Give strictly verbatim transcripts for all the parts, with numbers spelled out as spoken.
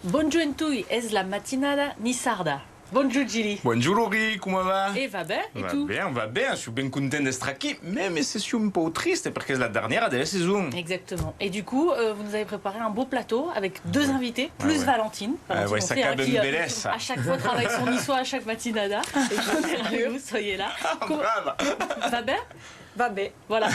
Bonjorn en toi, es la matinada niçarda. Bonjorn Gili. Bonjorn Laurie, coma va? E va ben, e tu? Va ben, va ben, siáu ben content d'èstre aquí, meme se siáu un pauc triste perque es la darnièra de la sason. Exactement. Et du coup, euh, vous nous avez préparé un beau plateau avec deux invités, plus Valentine. Valentine, on sait, hein, qui, euh, à chaque fois travaille son niçois à chaque matinada. Et vous soyez là. Brava. Va ben? Va bé. Voilà.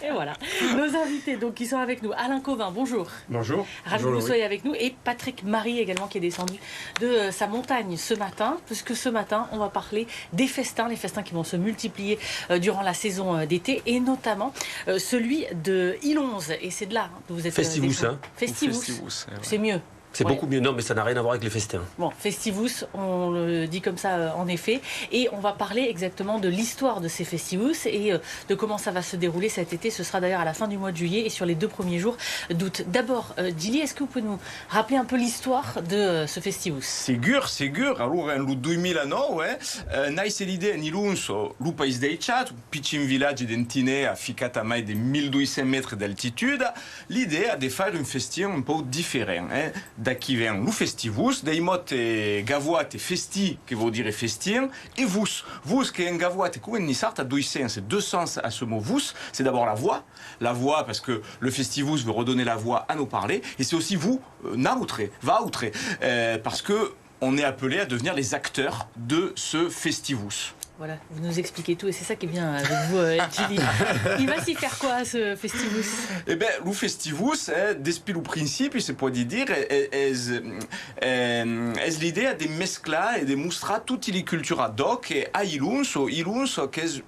Et voilà. Nos invités, donc, qui sont avec nous. Alain Cauvin, bonjour. Bonjour. Ravi que vous soyez avec nous. Et Patrick Marie également, qui est descendu de, euh, sa montagne ce matin, puisque ce matin, on va parler des festins, les festins qui vont se multiplier, euh, durant la saison, euh, d'été, et notamment, euh, celui de Ilonze. Et c'est de là, hein, que vous êtes, euh, descendu. Festivus, hein. Festivus. Festivus, eh ouais. C'est mieux. C'est beaucoup mieux. Non, mais ça n'a rien à voir avec les festins. Bon, Festivus, on le dit comme ça, euh, en effet. Et on va parler exactement de l'histoire de ces Festivus et, euh, de comment ça va se dérouler cet été. Ce sera d'ailleurs à la fin du mois de juillet et sur les deux premiers jours d'août. D'abord, euh, Gili, est-ce que vous pouvez nous rappeler un peu l'histoire de, euh, ce Festivus ? Segur, segur. Alora, en lo dos mila nòu, eh, eh, naisse l'idèa en Ilonze, lo país daissat, un pichin vilatge d'Entinèa, ficat a mai de mila dos cents mètres d'altitude, l'idèa de faire un festin un pauc diferent, eh. D'aquí ven lo Festivus, dei mots, eh, gavoat, festí, que vòu dire festin, e vus. Vus, que en gavoat, coma en niçard, a dos sens, deux sens à ce mot vus, c'est d'abord la voix, la voix, parce que le Festivus veut redonner la voix à nos parlers, et c'est aussi vous, euh, nautres, vautres, euh, parce que on est appelé à devenir les acteurs de ce Festivus. Voilà, vous nous expliquez tout et c'est ça qui est bien avec vous, euh, Gili. Il va s'y faire quoi, ce Festivus ? E ben, lo Festivus, eh, despí lo principi, se pòdi dire, eh, es, eh, es l'idèa de mesclar e de mostrar toti li culturas d'òc a Ilonze, o Ilonze qu'es,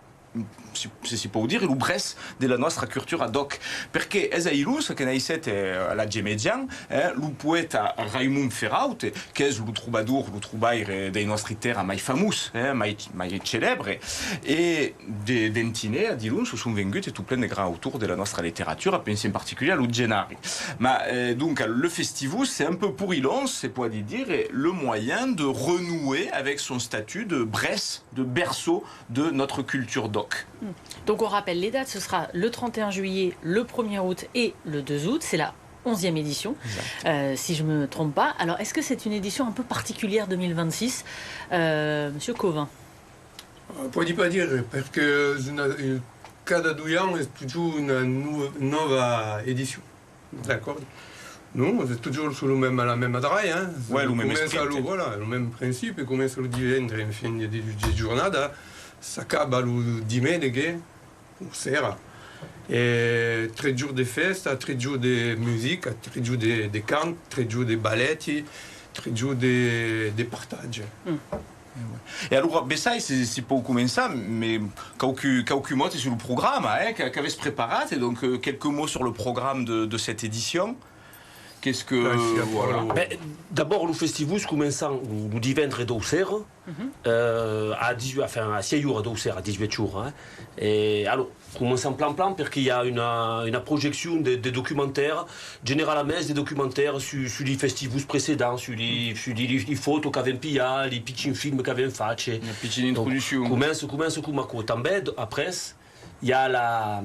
se, se si pòu dire, lo brèç de la nòstra cultura d'òc. Perque es a Ilonze que naissèt, eh, a l'Atge Mejan, eh, lo poèta Raimon Feraute, qu'es lo trobador, lo trobaire dei nòstri tèrra mai famós, eh, mai, mai celèbre, e de, d'Entinèa, d'Ilonze, son venguts tot plen de grands autors de la nòstra literatura, pensi en particulier a lo Genari. Ma, eh, donc, le Festivus, c'est un peu pour Ilonze, se pòdi dire, le moyen de renouer avec son statut de brèç, de berceau de notre culture d'òc. Donc on rappelle les dates, ce sera le trente et un juillet, le premier août et le deux août. C'est la onzième édition, euh, si je me trompe pas. Alors, est-ce que c'est une édition un peu particulière deux mille vingt-six, euh, monsieur Cauvin ? Eh, pòdi pas dire, perque es una, eh, cada dos ans es totjorn una nova, nòva edicion. D'acòrd? Non, es totjorn sus lo mème, la mèma draia, hein. Ouais, lo mème esperit. Comença lo, voilà, lo mème principi, comença lo divendres en fin de, de, de jornada, s'acaba lo dimenge, o sera. E tres jorns de fèsta, tres jorns de musica, tres jorns de, de cant, tres jorns de balèti, tres jorns de, de partatge. E alora, bessai, se, se pòu començar, me, quauqui, quauqui mòts sus lo programa, eh, que, qu'avètz preparat, e donc, euh, quelques mots sur le programme de, de cette édition. Qu'est-ce que, voilà. Ben, d'abòrd, lo Festivus començam lo, lo divendres dètz-e-sèt, euh, a dix-huit, enfin, a sièis oras, dètz-e-sèt, a dix-huit oras, hein. E alora, començam plan plan perque i a una, una projeccion de, de documentaires, generalament de documentaires sus, sus li Festivus precedents, sus li, sus li, li, li fòtos qu'avèm pilhat, li pichins films qu'avèm fach. Una pichina introduccion. Donc, comença, comença coma aquò. Tanben, après, i a la,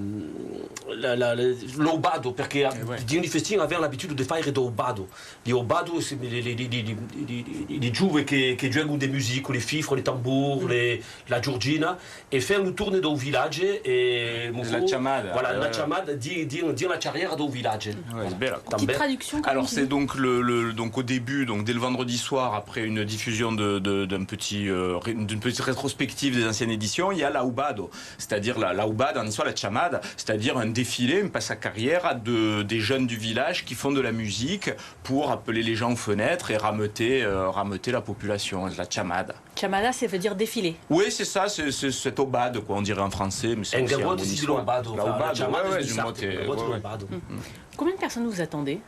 la, la, la, l'aubado, perque dins li festins avèm l'abituda de faire d'aubado. Li aubado, c'est li, li, li joves que, que juègan de musica, li fifras, li tambors, li, la jorgina, e fèm lo torn dau vilatge e... La chamada, voilà, la chamada dins, dins, dins la charrièra dau vilatge. Ouais, es bèla, quoi. Petite traduction, quand... Alors, c'est donc le, le, donc au début, donc dès le vendredi soir, après une diffusion de, de, d'un petit, euh, ré-, d'une petite rétrospective des anciennes éditions, il y a l'aubado, c'est-à-dire la, l'aubada, en soi la chamada, c'est-à-dire un défilé, un passa-carriera de, des jeunes du village qui font de la musique pour appeler les gens aux fenêtres et rameuter, euh, rameuter la population, la chamada. Chamada, ça veut dire défilé. Oui, c'est ça, c'est, c'est cette aubade, quoi, on dirait en français, mais c'est aussi en niçois. En gavòt, c'est l'aubado, enfin, la chamada, ouais, ouais, c'est du niçard, ouais, ouais. Combien de personnes vous attendez ?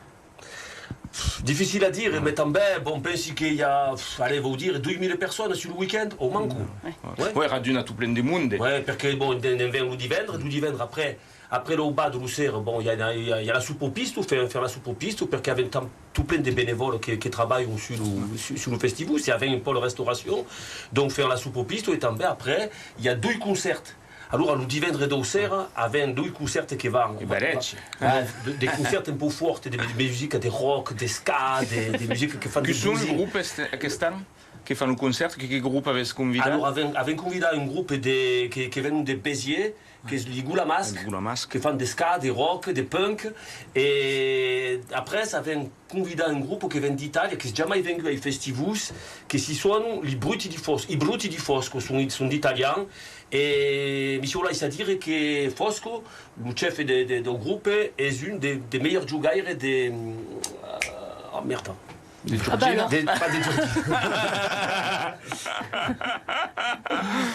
Dificil a dire, mas tanben, bon, pensi que i a, pff, allez, vau dire, dos mila personas sul week-end, au manco. Ouais. Ouais, raduna tot plen de monde. Ouais, perque, bon, ne'n ven lo divendres, lo divendres après, après l'aubada, lo ser, bon, i a, i a, i a la sopa au pisto, fèm, fèm la sopa au pisto, perque avèm tot plen de benevòles que, que trabalhan sus lo, sus, sus lo Festivus, e avèm un pauc la restauracion, donc fèm la sopa au pisto, e tanben après, i a dos concèrts. Alora, lo divendres dètz òras, avèm doi concèrts que van... E barèja. Ah, de, de concèrts un pauc fòrts, de, de musica de rock, de ska, de, de musica que fan de... Qui son los grops est-, aquest an? Que fan lo concèrt? Que, que grop avètz convidat? Alora, avèm, avèm convidat un grop de, que, que venon de Béziers, qu'es li Goulamasque, Goulamasque, que fan de ska, de rock, de punk. E après, avèm convidat un grop que ven d'Itàlia, qu'es jamai vengut ai Festivus, que si sònan li Bruti di Fos-, i Bruti di Fosco, son, son d'italian. E mi soi laissat dire que Fosco, lo chef de, de, del grop, es un de, de melhors jogaires de... Ah, merda. De Georgina? De, pas de Georgina.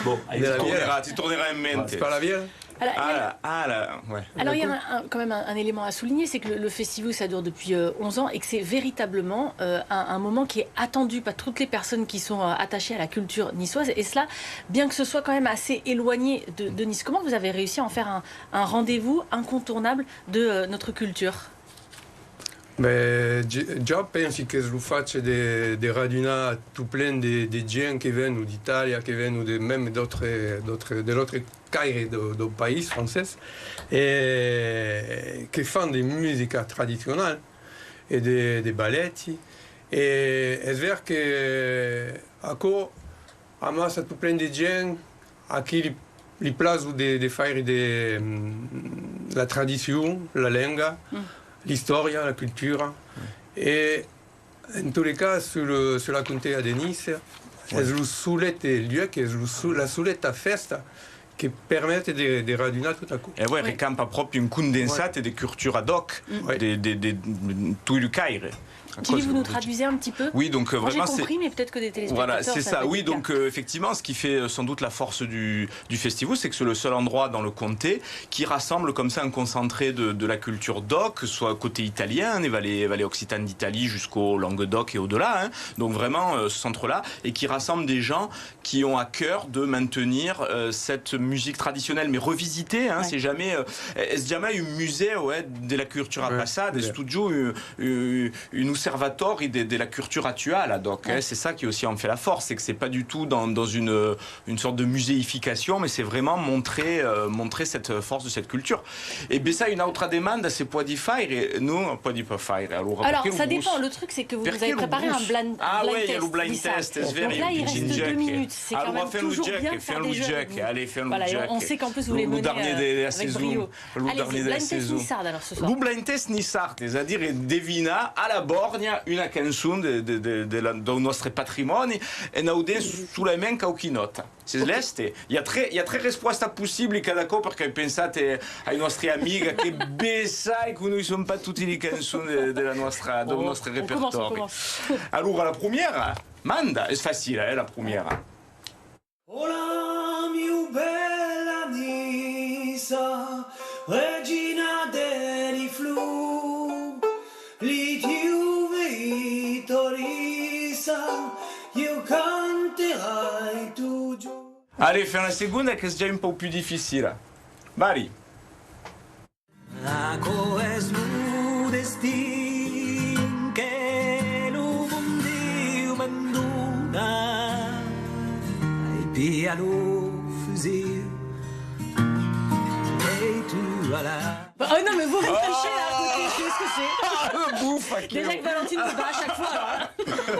Bon, allez, de la Vièla. Ti tornarà, ti tornarà en ment. C'est pas la Vièla? Alors, il y a un, un, quand même un, un élément à souligner, c'est que le, le Festivus, ça dure depuis, euh, onze ans et que c'est véritablement, euh, un, un moment qui est attendu par toutes les personnes qui sont, euh, attachées à la culture niçoise. Et cela, bien que ce soit quand même assez éloigné de, de Nice. Comment vous avez réussi à en faire un, un rendez-vous incontournable de, euh, notre culture? Ben, j-, jo pensi qu'es lo fach de, de radunar tot plen de, de gent que venon d'Itàlia, que venon de, mème d'autres, d'autres, de l'autre caire do, do país francés, e que fan de musica tradicional e de, de balèti. E es ver que aquò amassa tot plen de gent a qui li, li plaso de, de faire de, mm, la tradicion, la lenga, l'istòria, la cultura. E en tot le cas, sus le, sus la contea de Niça, es lo solet luec, es lo so-, la soleta fèsta que permet de, de radunar tot aquò. E ouais, recampa pròpi un condensat de cultura d'òc, de, de, de, de tot lo caire. Julie, vous nous traduisez un petit peu? Oui, donc, euh, vraiment, j'ai compris, mais peut-être que des téléspectateurs, voilà, c'est ça. Oui, donc, euh, effectivement, ce qui fait, euh, sans doute la force du, du Festivus, c'est que c'est le seul endroit dans le comté qui rassemble comme ça un concentré de, de la culture d'òc, soit côté italien, les vallées, vallées occitanes d'Italie jusqu'au Languedoc et au-delà, hein. Donc vraiment, euh, ce centre-là, et qui rassemble des gens qui ont à cœur de maintenir, euh, cette musique traditionnelle, mais revisitée, hein, c'est jamais, euh, es jamai un musèu, eh, de la cultura passada, es totjorn un, un, un observatòri de, de la cultura actuala, donc, eh, c'est ça qui aussi en fait la force, c'est que c'est pas du tout dans, dans une, une sorte de muséification, mais c'est vraiment montrer, euh, montrer cette force de cette culture. E bessai una autra demanda, se pòdi faire? Non, pòdi pas faire. Alora, alors, ça dépend. Le truc, c'est que vous, vous avez préparé un blind, un blind test. Ah ouais, il y a le blind test, es ver. Donc là, il reste deux minutes. C'est quand même toujours bien de faire des jeux avec vous. Allez, fem lo jeu. Voilà, et on, on sait qu'en plus, vous les menez, euh, avec brio. Allez-y, blind test niçard, alors, ce soir. Lo blind test niçard, es a dire devinar a la bòrnha una cançon de, de, de, de la, del nòstre patrimòni, en audent solament quauqui nòta. Sès lèste? I a tres, i a tres respuestas possibli cada còp, perque ai pensat, eh, ai nòstri amics, que bessai conoisson pas toti li cançons de, de la nòstra, del nòstre repertòri. Alora, la promiera, manda, es facila, eh, la promiera. Allez, fem la segonda, qu'es ja un pauc pus dificila. Vari. Oh non, mais vous, vous trichez là à côté, qu'est-ce que c'est? Ah, le bouffe, déjà que Valentine me bat à chaque fois, alors, hein.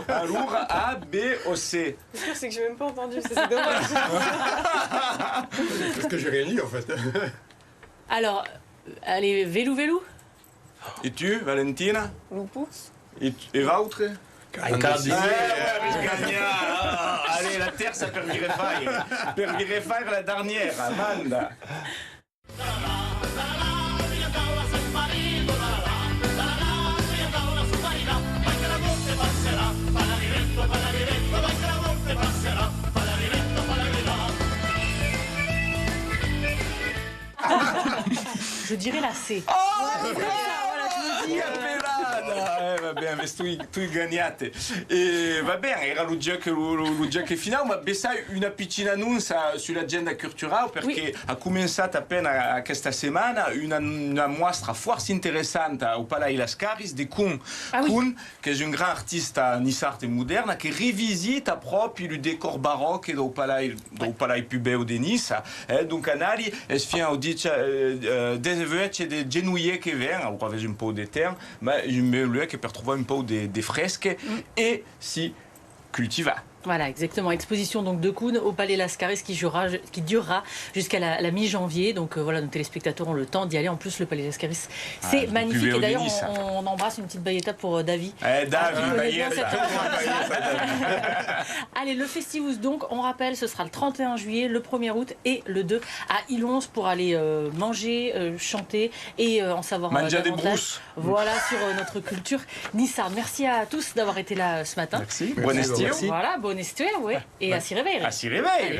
Alora, A, B o C? Le pire, c'est que j'ai même pas entendu, c'est, c'est dommage. Parce que j'ai rien dit, en fait. Alors, euh, allez, velou, velou. E tu, Valentina? Lo pus. E, e vautres? Encara dix. Eh, ouais, avètz ganhat. Ah, allez, la tèrça per Virefaire. Per Virefaire, la darnièra. Manda. Je dirais la C. Oh, voilà, je me dis, euh, Ben, avètz tot, tot ganhat. E va ben, èra lo joc, lo, lo, lo joc finau, mas bessai una pichina anonça sus l'agenda culturau, perque a començat a pena aquesta setmana una, una mòstra fòrça interessanta au Palai Lascaris de Kun. Kun, qu'es un grand artista niçard e modèrne, que revisita pròpi lo decòr baròc dau palai, dau palai pus bèu de Niça. Eh, donc, anatz-i, es fin au dètz, eh, eh, dètz-e-uèch de genolhièr que ven, aura avètz un pauc de temps, mas un bèu luec per trobar un pauc de, de fresque e si cultivar. Voilà, exactement. Exposition donc de Kun au Palais Lascaris qui durera, qui durera jusqu'à la, la mi-janvier. Donc euh, voilà, nos téléspectateurs ont le temps d'y aller. En plus, le Palais Lascaris, c'est magnifique. Et d'ailleurs, on, on embrasse une petite bayeta pour euh, David. Eh, David, bayeta. Allez, le Festivus, donc, on rappelle, ce sera le trente et un juillet, le premier août et le deux à Ilonse pour aller euh, manger, euh, chanter et euh, en savoir euh, davantage. Voilà, sur euh, notre culture niçarde. Merci à tous d'avoir été là euh, ce matin. Merci. Bon estiu. Voilà, bon estiu, oui. Et à s'y réveiller. À s'y réveiller.